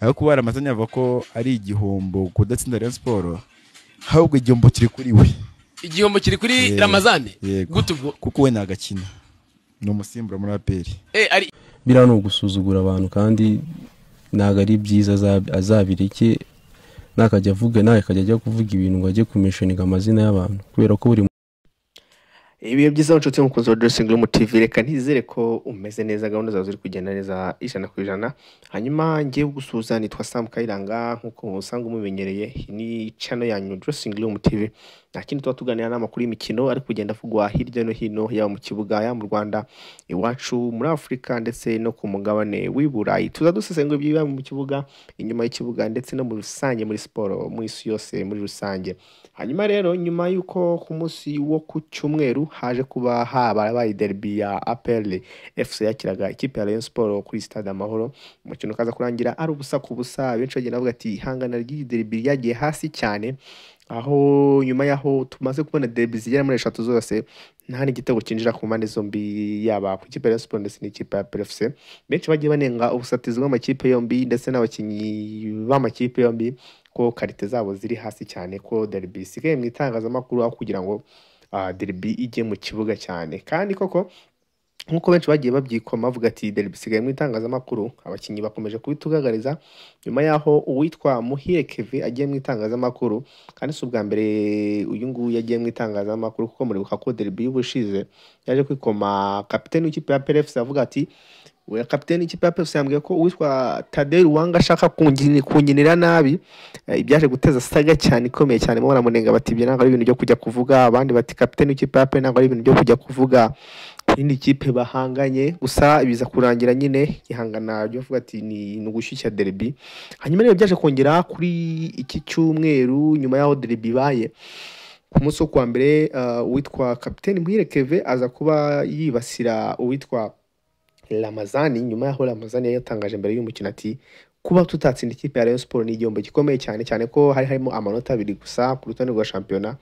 Aho kuba Ramazani avuga ko ari igihombo kudatsinda Rayon Sport, ahubwo igihombo kiri kuri we. Igihombo kiri kuri Ramazani? Yego. Gute ubwo? Kuko we ntagakina, ni umusimbura muri APR. Ari Biriya ni ugusuzugura abantu, kandi ntabwo ari byiza. Azabireke, nakajya avuga, nakajya ajya kuvuga ibintu ngo ajye kumentioninga amazina y'abantu, kubera ko buri Ibihe byiza, nshuti mukunzi wa Dressing Room TV. Reka ntizere ko umeze neza, gahunda zawe ziri kugenda neza 100%. Hanyuma ngiye gusuhuza, nitwa Sam Kayiranga, nk'uko usanga umumenyereye. Iyi ni channel yanyu Dressing Room TV. Nta kindi tuba tuganira n'amakuru y'imikino ari kugenda avugwa hirya no hino, yaba mu kibuga, yaba mu Rwanda iwacu, muri Afurika ndetse no ku mugabane w'i Burayi. Tuza dusesengura ibiba mu kibuga, inyuma y'ikibuga, ndetse no muri rusange muri siporo mu isi yose muri rusange. Hanyuma rero, nyuma y'uko ku munsi wo ku cyumweru haje kuba habaye derby ya APR FC yakiraga ikipe ya Rayon Sport kuri Stade Amahoro, umukino ukaza kurangira ari 0-0, benshi bagenda bavuga ati ihangana ry'iyi derby ryagiye hasi cyane, aho nyuma y'aho tumaze kubona derby zigera muri eshatu zose nta n'igitego cyinjira ku mpande zombi, yaba ku ikipe ya Rayon Sport ndetse n'ikipe ya APR FC. Benshi bagiye banenga ubusatizi bw'amakipe yombi ndetse n'abakinnyi b'amakipe yombi, ko qualité zabo ziri hasi cyane, ko derby isigaye mu itangazamakuru aho kugira ngo derby ijye mu kibuga cyane. Kandi koko nk'uko benshi bagiye babyikoma bavuga ati derby isigaye mu itangazamakuru, abakinnyi bakomeje kubitugaragariza nyuma y'aho uwitwa Muhire Kevin agiye mu itangazamakuru. Kandi si ubwa mbere uyu nguyu yagiye mu itangazamakuru, kuko muribuka ko derby y'ubushize yaje kwikoma kapiteni w'ikipe ya APR FC, avuga ati we kapiteni w'ikipe ya APR FC yambwiye ko uwitwa Tadei Ruwanga ashaka kunginira nabi. Ibyaje guteza saga cyane ikomeye cyane. Baramunenga bati ibyo ntabwo ari ibintu byo kujya kuvuga, abandi bati kapiteni w'ikipe ya APR ntabwo ari ibintu byo kujya kuvuga ku yindi kipe bahanganye. Gusa biza kurangira nyine ihangana ryo kuvuga ati ni ugushyushya derby. Hanyuma rero byaje kongera kuri iki cyumweru, nyuma y'aho derby ibaye ku munsi wo kuwa mbere, uwitwa kapiteni Muhire Keve aza kuba yibasira uwitwa Ramazani, nyuma y'aho Ramazani yari yatangaje mbere y'umukino ati kuba tutatsinda ikipe ya Rayon Sport ni igihombo gikomeye cyane cyane, ko hari harimo amanota 2 gusa ku rutonde rwa shampiyona.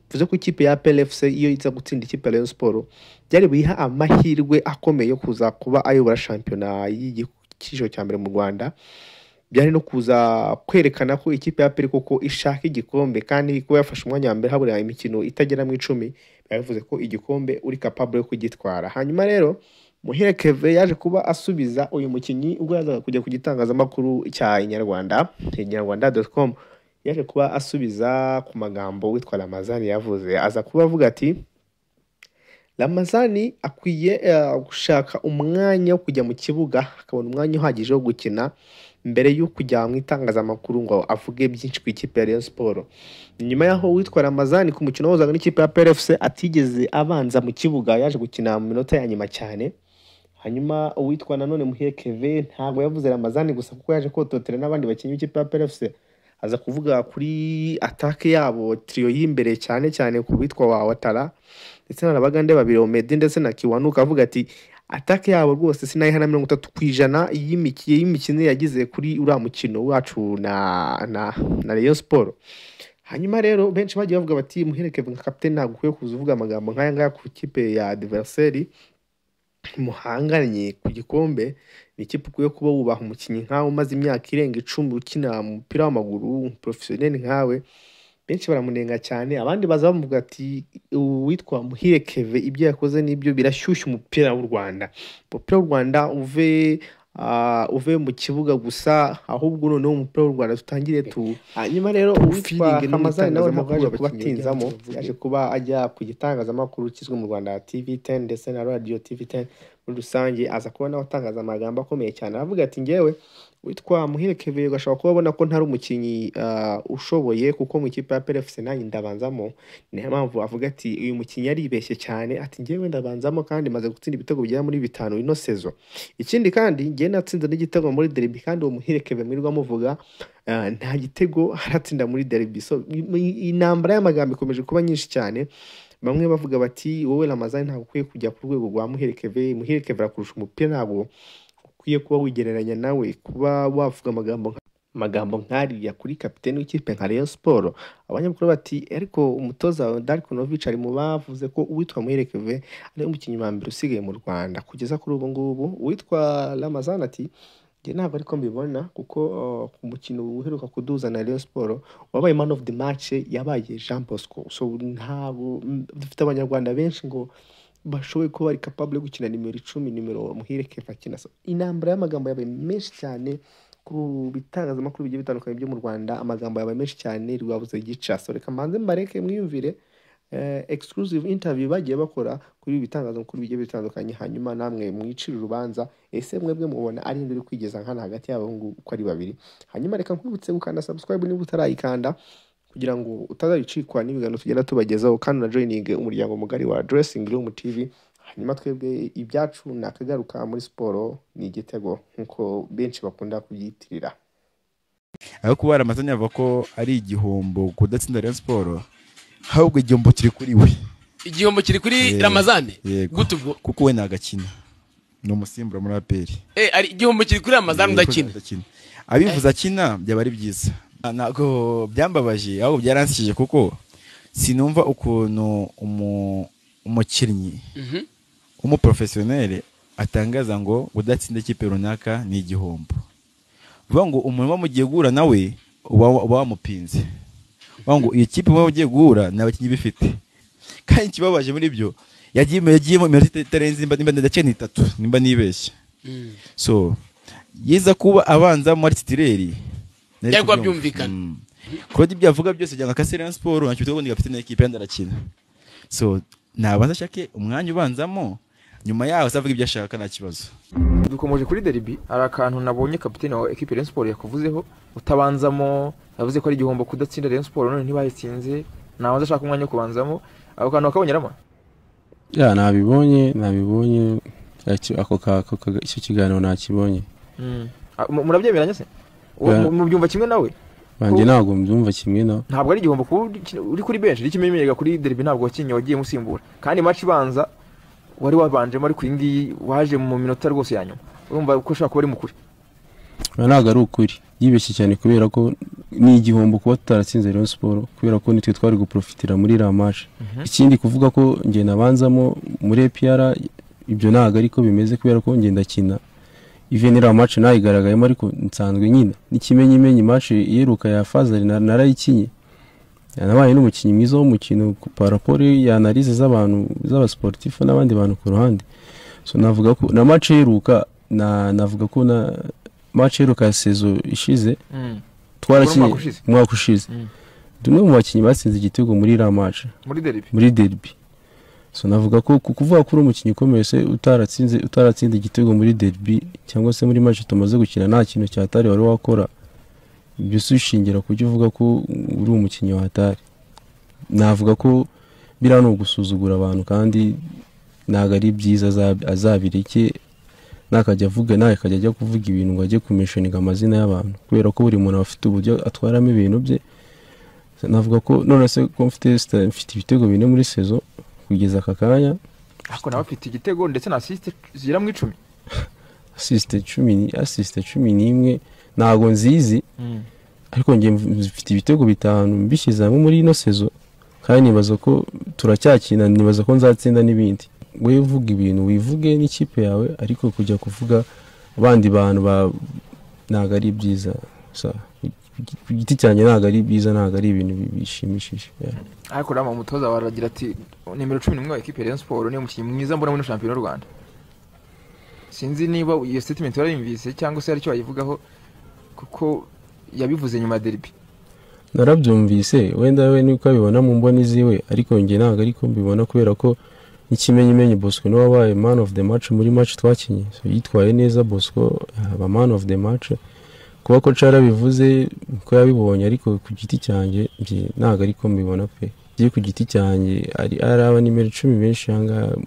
Bivuze ko ikipe ya APR FC iyo iza gutsinda ikipe ya Rayon Sport byari buyiha amahirwe akomeye yo kuza kuba ayobora shampiyona y'icyiciro cya mbere mu Rwanda. Byari no kuza kwerekana ko ikipe ya APR koko ishaka igikombe, kandi kuba yafashe umwanya wa mbere habura imikino itagera mu 10 biba bivuze ko igikombe uri capable yo kugitwara. Hanyuma rero Muhire Keve yaje kuba asubiza uyu mukinnyi ubwo yazaga kujya ku gitangazamakuru cya Inyarwanda, inyarwanda.com. Yaje kuba asubiza ku magambo witwa Ramazani yavuze, aza kuba avuga ati Ramazani akwiye gushaka umwanya wo kujya mu kibuga, akabona umwanya uhagije wo gukina mbere yo kujya mu itangazamakuru ngo avuge byinshi ku ikipe ya Rayon Sport. Nyuma y'aho witwa Ramazani ku mukino wahuzaga n'ikipe ya APR FC atigeze abanza mu kibuga, yaje gukina mu minota ya nyuma cyane. Hanyuma uwitwa nanone Muhire Keve ntabwo yavuze Ramazani gusa, kuko yaje kototera n'abandi bakinnyi b'ikipe ya APR FC, aza kuvuga kuri attaque yabo, trio y'imbere, cyane cyane ku witwa wa Watara ndetse n'abagande babiri, Omedi ndetse na Kiwanuka, avuga ati attaque yabo rwose sinayiha na 30% y'imikino yagize kuri uriya mukino wacu na Rayon Sport. Hanyuma rero benshi bagiye bavuga bati Muhire Keve nka kapiteni ntabwo ukwiye kuza uvuga amagambo nk'aya ngaya ku kipe ya adversaire muhanganye ku gikombe. Ni ikipe ukwiye kuba wubaha umukinnyi nkawe umaze imyaka irenga 10 ukina umupira w'amaguru professionnel nkawe. Benshi baramunenga cyane, abandi baza bamuvuga ati uwitwa Muhire Keve ibyo yakoze nibyo birashyushya umupira w'u Rwanda, umupira w'u Rwanda uve mu kibuga gusa, ahubwo noneho umupira w'u Rwanda tutangire tu. Hanyuma rero uwitwa Feeling Ramazani nawe ntabwo yaje n'itangazamakuru kuba abakinnyi atinzamo, bavuge. yaje kuba ajya ku gitangazamakuru kizwi mu Rwanda TV10 ndetse na Radio TV10 muri rusange, aza kuba nawe atangaza amagambo akomeye cyane, aravuga ati ngewe witwa Muhire Keve gashobora kuba abona ko ntari umukinnyi ushoboye, kuko mu ikipe ya APR FC nanjye ndabanzamo. Niyo mpamvu avuga ati uyu mukinnyi yaribeshye cyane, ati ngewe ndabanzamo kandi maze gutsinda ibitego bigera muri 5 ino saison. Ikindi kandi ngewe natsinze n'igitego muri derby, kandi uwo Muhire Keve mwirirwa muvuga nta gitego aratsinda muri derby. So intambara y'amagambo ikomeje kuba nyinshi cyane, bamwe bavuga bati wowe Ramazani ntabwo ukwiye kujya ku rwego rwa Muhire Keve, Muhire Keve arakurusha umupira, ntabwo ukwiye kuba wigereranya nawe, kuba wavuga amagambo nk'ariya kuri kapiteni w'ikipe nka Rayon Sport. Abanyamakuru bati ariko umutoza Darko Novic ari mu bavuze ko uwitwa Muhire Keve ari umukinnyi wa mbere usigaye mu Rwanda kugeza kuri ubu ngubu. Uwitwa Ramazani ati Njye ntabwo ariko mbibona, kuko ku mukino uheruka kuduza na Rayon Sport wabaye man of the match yabaye Jean Bosco. So ntabwo dufite abanyarwanda benshi ngo bashoboye kuba bari capable yo gukina nimero 10, nimero Muhire Kevin akina. So intambara y'amagambo yabaye menshi cyane ku bitangazamakuru bigiye bitandukanye byo mu Rwanda, amagambo yabaye menshi cyane, rwabuze gica. So reka mbanze mbareke mwiyumvire exclusive interview bagiye bakora kuri ibi bitangazamakuru bigiye bitandukanye, hanyuma namwe mwicire urubanza. Ese mwebwe mubona ari nde uri kwigeza nkana hagati y'abo uko ari babiri? Hanyuma reka nkwibutse gukanda subscribe niba utarayikanda, kugira ngo utazabicikwa n'ibiganiro tugenda tubagezaho, kandi na joining umuryango mugari wa Dressing Room TV. Hanyuma twebwe ibyacu ni akagaruka muri siporo, ni igitego nk'uko benshi bakunda kubyitirira. Aho kuba Ramazani avuga ko ari igihombo kudatsinda Rayon Sport, ahubwo igihombo kiri kuri we. Igihombo kiri kuri Ramazani? Yego. Gute ubwo? Kuko we ntagakina, ni umusimbura muri APR. Ari igihombo kiri kuri Ramazani udakina. Abivuze akina byaba ari byiza. Ntabwo byambabaje, ahubwo byaransekeje, kuko sinumva ukuntu umukinnyi umuprofesiyoneri atangaza ngo udatsinda ikipe runaka ni igihombo. Vuga ngo umuntu mugiye guhura nawe uba wamupinze. Vuga ngo iyi kipe muba ugiye guhura nta bakinnyi bifite. Kandi ikibabaje muri byo yagiye mu minota itarenze nimba ndakena 3 nimba nibeshye. So yiza kuba abanza muri titireri byagwa byumvikana. Claude ibyo avuga byose byanga kase Rayon Sport ntacyo tuvuga ngo gafite na equipe yandarakina. So nabanza ashake umwanya ubanzamo, nyuma yaho azavuga ibyo ashaka nta kibazo. Dukomoje kuri derby, hari akantu nabonye kapiteni wa equipe Rayon Sport yakuvuzeho utabanzamo, yavuze ko ari igihombo kudatsinda Rayon Sport none ntibayitsinze, nabanza ashaka umwanya wo kubanzamo. Ako kantu wakabonye Rama? Ya nabibonye ako icyo kiganiro nakibonye. Murabyemeranya se? Mubyumva kimwe nawe? Banjye ntabwo mbyumva kimwe nawe. Ntabwo ari igihombo kuba uri kuri bench, ikimenyerega kuri derby ntabwo wakinye wagiye musimbura. Kandi match ibanza wari wabanjemo ariko iyi ngiyi waje mu minota rwose ya nyuma. Urumva ko ushaka kuba ari mukuri. Ntabwo ari ukuri. Yibeshye cyane kubera ko ni igihombo kuba tutaratsinze Rayon Sport, kubera ko nitwe twari guprofitira muri la match. Ikindi kuvuga ko nge nabanzamo muri APR ibyo ntabwo ariko bimeze, kubera ko nge ndakina. Even iriya match nayigaragayemo ariko nsanzwe nyina n'ikimenyimenyi match iheruka ya Fazari narayikinye, nabaye n'umukinnyi mwiza w'umukino par rapport ya analyse z'abantu z'abasportif n'abandi bantu ku ruhande. So navuga ko na match iheruka navuga ko na match iheruka ya saison ishize twarakinye umwaka ushize, dumwe mu bakinnyi batsinze igitego muri iriya match muri derby. So navuga ko kuvuga ko uri umukinnyi ukomeye se utaratsinze igitego muri derby cyangwa se muri match tumaze gukina nta kintu cyatari wari wakora, ibyo ushingira kujya uvuga ko uri umukinnyi wa hatari. Navuga ko bira no gusuzugura abantu kandi ntabwo ari byiza, azabireke nakajya avuga nakajya ajya kuvuga ibintu ngo ajye kumeshoninga amazina y'abantu, kubera ko buri muntu afite uburyo atwaramo ibintu bye. Navuga ko none se ko mfite ibitego bine muri saison kugeza aka kanya, ariko nawe afite igitego ndetse na assist zigera mu 10. Assist 10, assist 11 ntago nzizi, ariko ngiye mfite ibitego 5 mbishyize hamwe muri ino saison, kandi nibaza ko turacyakina, nibaza ko nzatsinda n'ibindi. Wewe uvuga ibintu wivuge n'ikipe yawe, ariko kujya kuvuga abandi bantu ntago ari byiza. Ku giti cyanjye ntago ari byiza, ntago ari ibintu bishimishije. Ariko Rama umutoza waragira ati nimero 11 wa equipe Rayon Sport ni umukinnyi mwiza mbona muri shampiyona y'u Rwanda. Sinzi niba iyo statement warayumvise cyangwa se aricyo wayivugaho, kuko yabivuze nyuma ya derby. Narabyumvise, wenda we niko abibona mu mboni ziwe, ariko njye ntago ariko mbibona, kubera ko ikimenyimenyi Bosco niwe wabaye man of the match muri match twakinye. So yitwaye neza Bosco aba man of the match. Kuba ko yarabivuze ko yabibonye, ariko ku giti cyanjye ntago ariko mbibona pe. Giye ku giti cyanjye ari aba nimero 10 benshi hanga,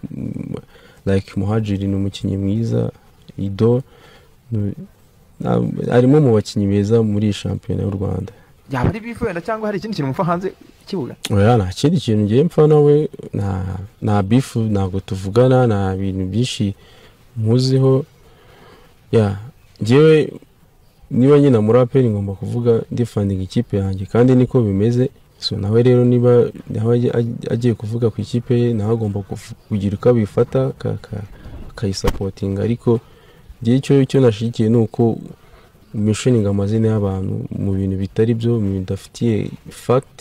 like Muhajiri ni umukinnyi mwiza, Ido arimo mu bakinnyi beza muri shampiyona y'u Rwanda. Yaba ari bifu wenda cyangwa hari ikindi kintu mupfa hanze kibuga? Oya, nta kindi kintu ngiye mpfa nawe, nta bifu, ntabwo tuvugana, nta bintu byinshi muziho. Ya ngewe niba nyina muri APR ngomba kuvuga defending ikipe yanjye, kandi niko bimeze. So nawe rero niba nawe agiye kuvuga ku ikipe ye, nawe agomba kugira uko abifata akayisupportinga, ariko Igihe cyo nashigikiye ni uko mentioning amazina y'abantu mu bintu bitari byo, mu bintu bidafitiye fact.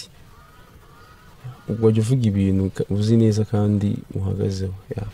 Wajya uvuga ibintu uzi neza kandi uhagazeho, yeah.